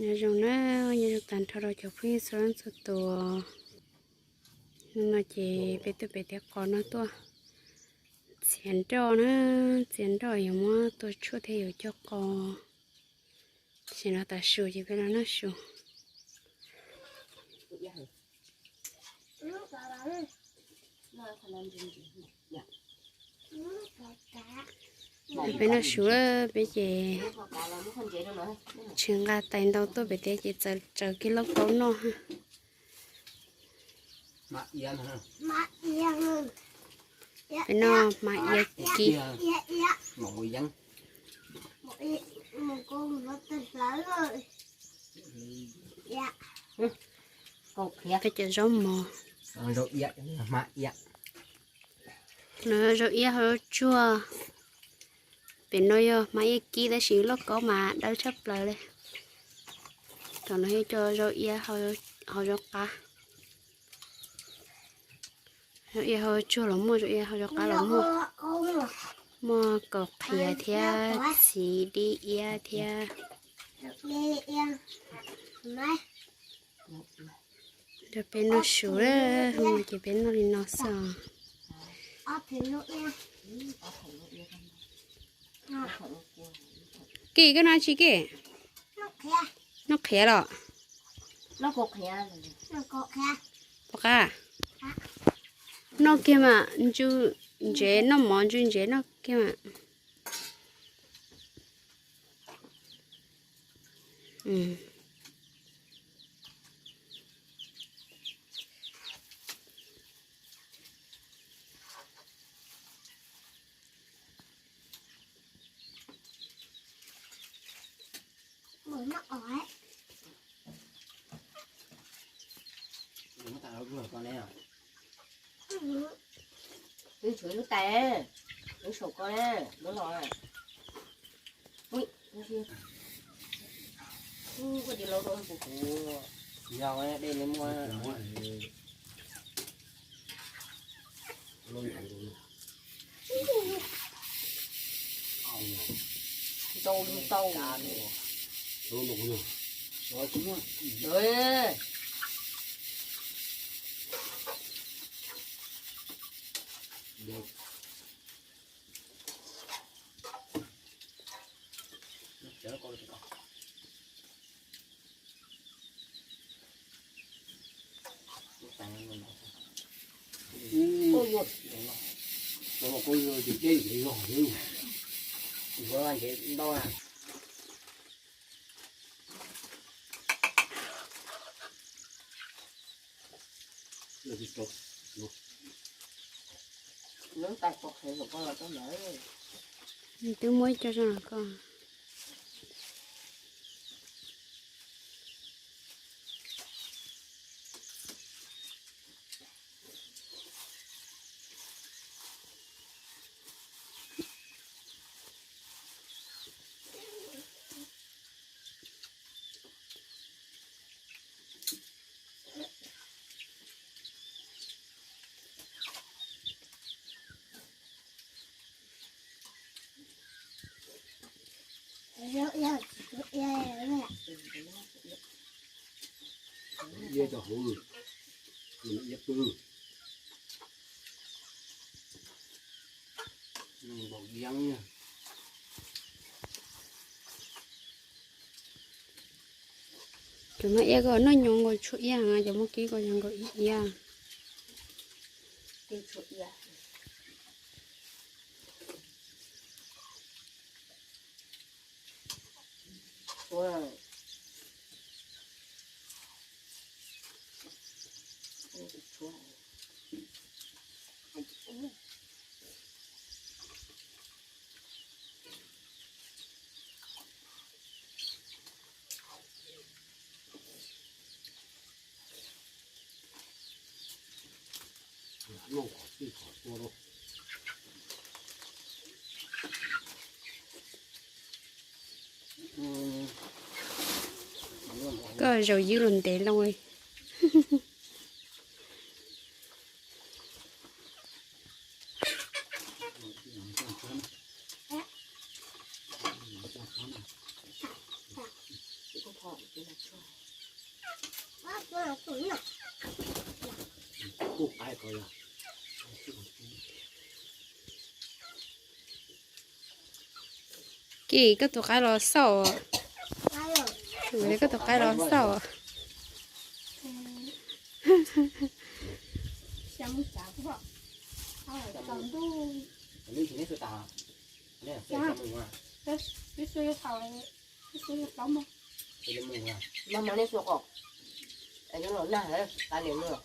Nyob zoo na, nyob zoo tag nrho rau cov phooj ywg txhua leej txhua tus. Hnub no ces peb tuaj pem tej qos no tuaj txiav nroj na, txiav nroj yuav muab tua tshuaj thiab yuav cog qos. Tam sim no tav su ces peb los noj su. Peb noj su, peb ces tsis nqa tais ntau tuaj pem tias ces txawm tsaws kiag lauj kaub noj. Peb noj hmab ia kib. Peb cov zaub mov, zaub iab hauv tsuag. Pem no yog hmab ia kib tab sis lauj kaub mas dawb tshaj plaws li. Tam no yog cov zaub iab hauv zaub qab. Zaub iab hauv tsuag los muaj, zaub iab hauv zaub qab los muaj. Muaj kaus qhiav thiab txiv dib iab thiab. Rau peb noj su, hnub no ces peb noj li no xwb. Kiv, koj noj tsi Kiv? Noj qhiav los? Pom qab. Noj kiag mas, ntsu ntsev, noj mov ntsu ntsev noj kiag mas. Wb tshuav lub tais, wb saum ko na, lub los. Ua tias lauj rau kuv kuv. Yog dej li muaj. Ntau li ntau. Twb muab ib co zoo koj. Ia cov hauv, ia pw. Npaum yeeb. Cov muaj iab ko noj nyoos nkaus tshuaj iab, cov muaj kib ko yog nkaus ib iab. Koj zaum ywb los ntev loo li. Kis, koj tus qaib los xauj. Koj tus qaib los xauj. Maj mam nej xua kom, es yuav los nag, tas niam no.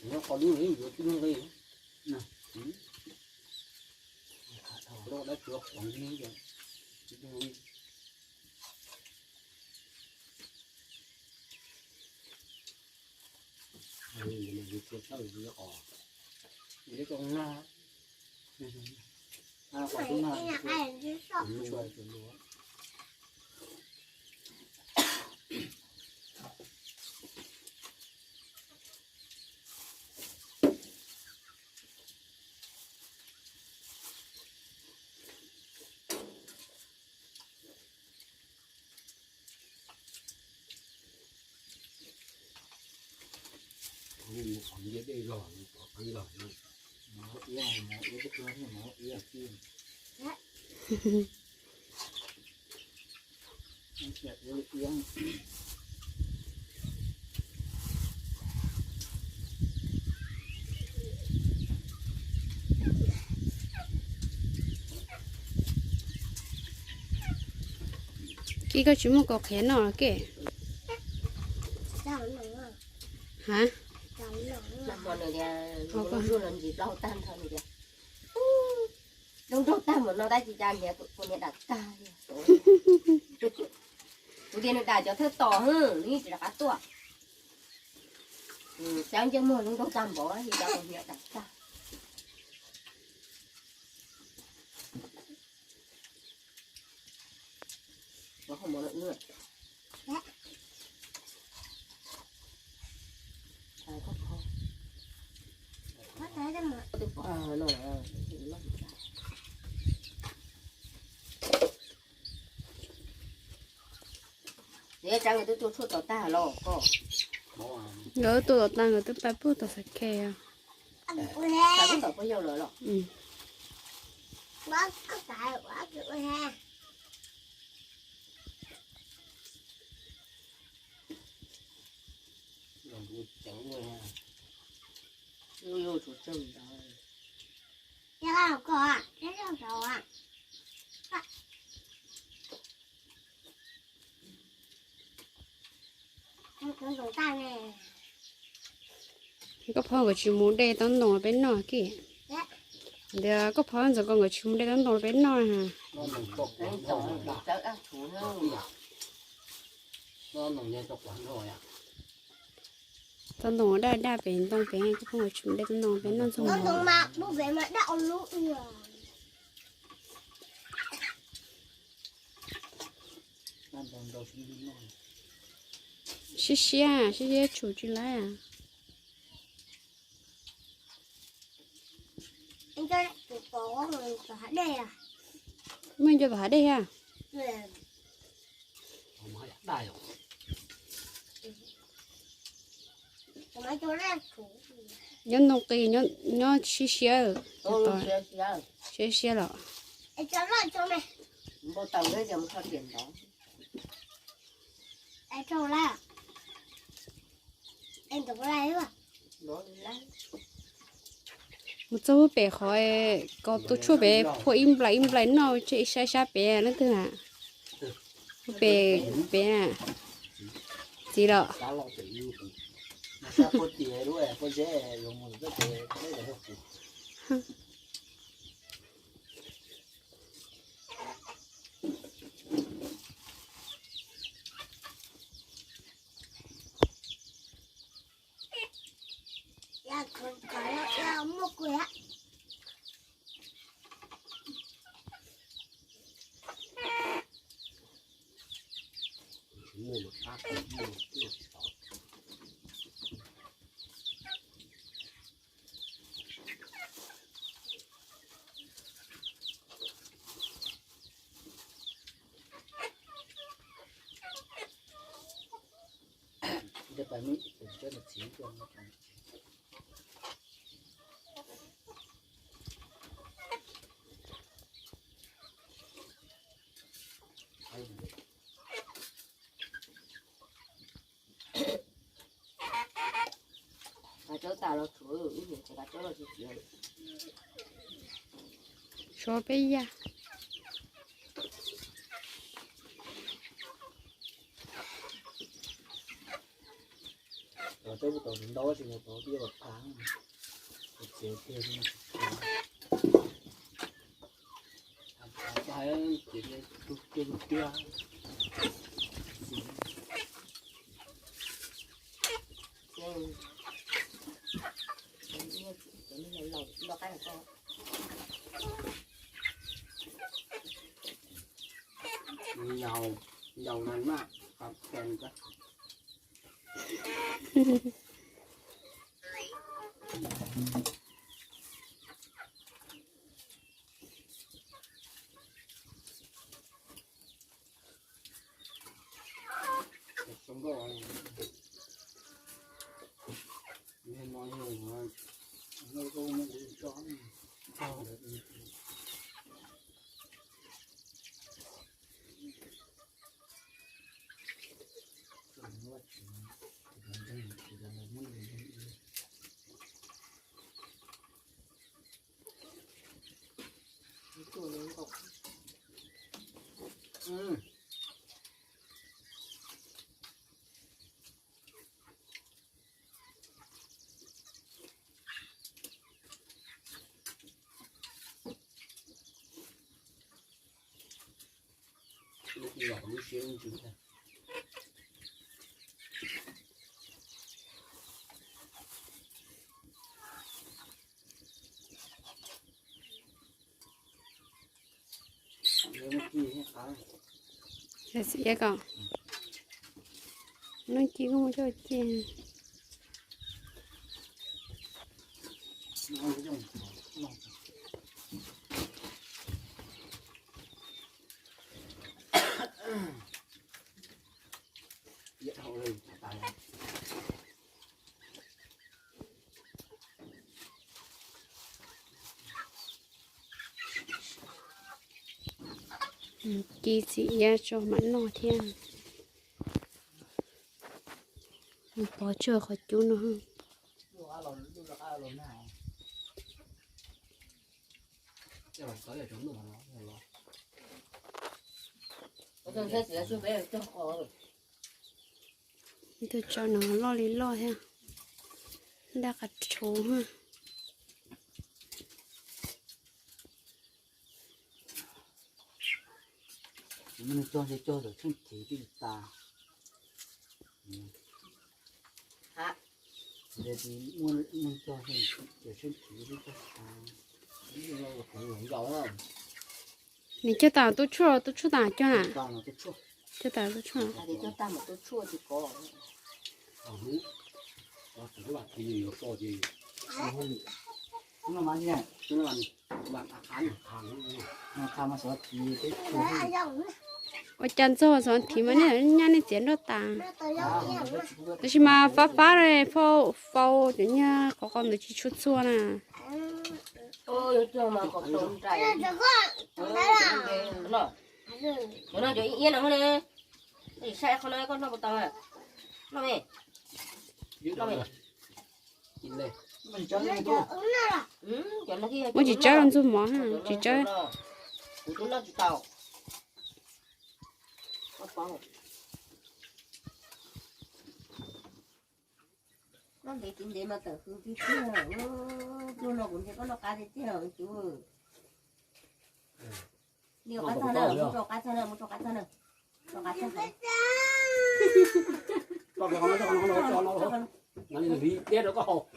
Nyob qhov lub yuav tib lub nqi, lub dab tsuav qhuav nqi, tib lub nqi. Kis, koj tsis muaj kaus qhiav noj los kej? Ha? Zoo nraug tag npaum no tab sis cas nrhiav kuv niam dam tag li. Kuv tias nws dam cov thawj tom, nws yeej tsis rov qab tuaj. Xyov ntsej muag zoo nraug tag npaum li cas, kuv niam dam tag. Nkawd tuaj tom tag, nkawd twb pab puag tom xav khe os. Koj phob nkawd tsis mus de taub ntoo peb noj kis. Ntawd koj phob ntxawm ko nkawd tsis mus de taub ntoo peb noj. Taub ntoo daj daj pem ntoo pem, koj phob nkawd tsis mus de taub ntoo peb noj ntxuag. Siab siab, siab siab tshum tsis laib. Muaj cov tom hav dej thiab. Nyob ntoo qis, nyob siab siab. Siab siab los. Mus txog pem qhov ko tus tshuaj pem phua ib nplais ib nplais noj, tseg ib sab ib sab pem leej twg na. Pem, pem na. Txiv los. Tshuav peb yaj. Ncaus, ncaus na na, qab khees kab. Lub siab lub ntsws thiab. Xiv iab ko, noj ci koj muab coj ci. Ci txiv iab tso mam noj thiab. Pov tseg qhov cub no. Tus tsov no loj li loj thiab, daj qas rhuv. Muaj neeg cog ces cog cov tsheej thiv twb tas. Muaj neeg cog ces cov tsheej thiv twb tas. Nws cog tas tub tshuaj, tub tshuaj tas cog na? Cog tas tub tshuaj. Ua cas ntxog xov thiv mas nej nyaj nej txiav nroj tas. Tab sis mas fab fab phauj, fau cov nyuag qhov qau ntawd tsis tshua txhua na. Muab tsis tsawb los ntxuag mov, tsis tsawb. Ntev tsis ntev mas tawm hws tiag tiag. Tus no kuv ntsia koj noj qab tiag tiag tus. Mus rau qab txog na, mus rau qab txog na, mus rau qab txog na. Rau qab txog. Li deb rau koj haus.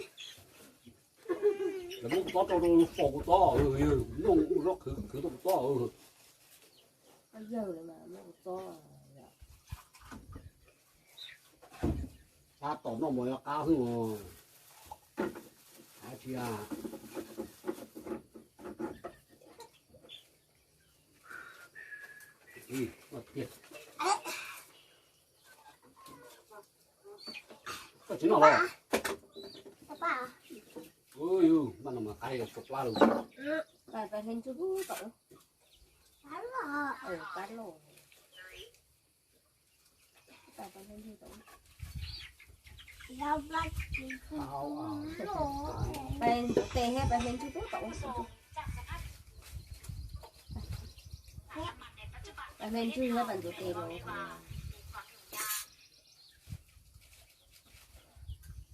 Lawv muab kuv tob rau rau faus kuv tob, noj ua zaub khwv khwv rau kuv tob. Qab tom noj mov yuav qab xwb os. Qab tsis tiag. Tsis noj los. Ui, mas no mas qab li tshuav plab lawm. Pais, pais hle ntsuj pub tom. Pab loj. Pais, pais hle ntsuj tom. Pais ntxuav tes thiab pais hle ntsuj pub tom. Pais hle ntsuj thiab pais ntxuav tes los.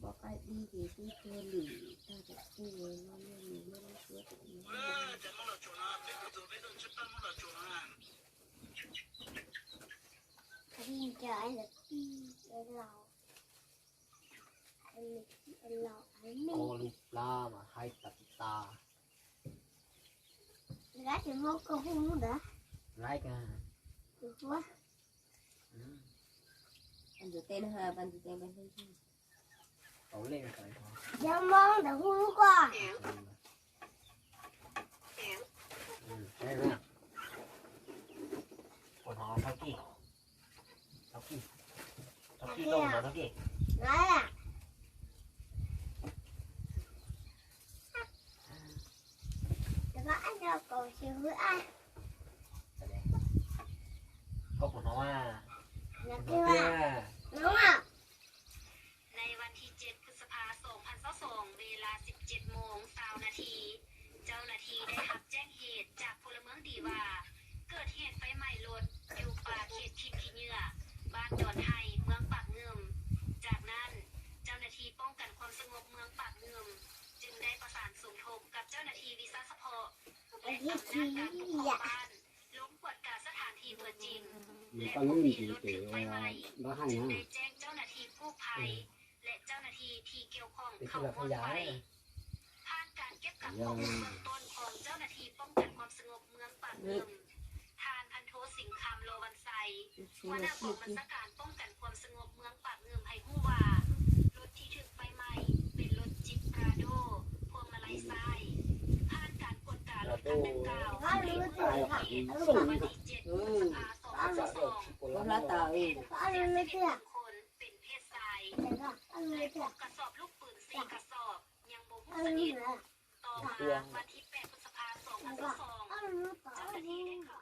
Pov qaib dib ces twb tuag lwm tag tom tej no, nyiaj nyiaj lub siab tom no. Koj lub plab mas haib tas tas. Laib kag. Ntxuav tes no, ntxuav tes. Tau lej. Yog mo ntawm hu lub koj. Ua no thauj kij, thauj kij, thauj kij, koj ua no thauj kij. Koj puas hnov a? Hnov tiag. ในวันที่ เจ็ด พฤษภา สองพันยี่สิบสอง เวลา สิบเจ็ด โมง ซาว นาที เจ้าหน้าที่ได้รับแจ้งเหตุจากพลเมืองดีว่า เกิดเหตุไฟไหม้รถอยู่ป่าเขตถิ่นขี้เหยื่อ บ้านดอนไฮ เมืองปากเงิม จากนั้น เจ้าหน้าที่ป้องกันความสงบเมืองปากเงิม จึงได้ประสานสมทบกับเจ้าหน้าที่วิชาเฉพาะ และอำนาจการปกครองบ้าน ลงกวดกาสถานที่ตัวจริง และพบเหตุรถถูกไฟไหม้ จึงได้แจ้งเจ้าหน้าที่กู้ภัย และเจ้าหน้าที่ที่เกี่ยวข้องเข้าห้องไฟ ผ่านการเก็บกักข้อมูลเบื้องต้นของเจ้าหน้าที่ป้องกันความสงบเมืองปากเงิม ท่านพันโท สิงห์คำ ลอวันไซ หัวหน้ากองบัญชาการป้องกันความสงบเมืองปากเงิมให้ฮู้ว่า รถที่ถูกไฟไหม้เป็นรถจิปปราโด พวงมาลัยซ้าย ผ่านการกวดกา รถคันดังกล่าว ในวันที่ เจ็ด พฤษภา สองพันยี่สิบสอง พบผู้เสียชีวิต หนึ่ง คน เป็นเพศชาย และพบกระสอบลูกปืน สี่ กระสอบ ยังบ่ฮู้ชนิด ต่อมา วันที่ แปด พฤษภา สองพันยี่สิบสอง เจ้าหน้าที่ได้เข้า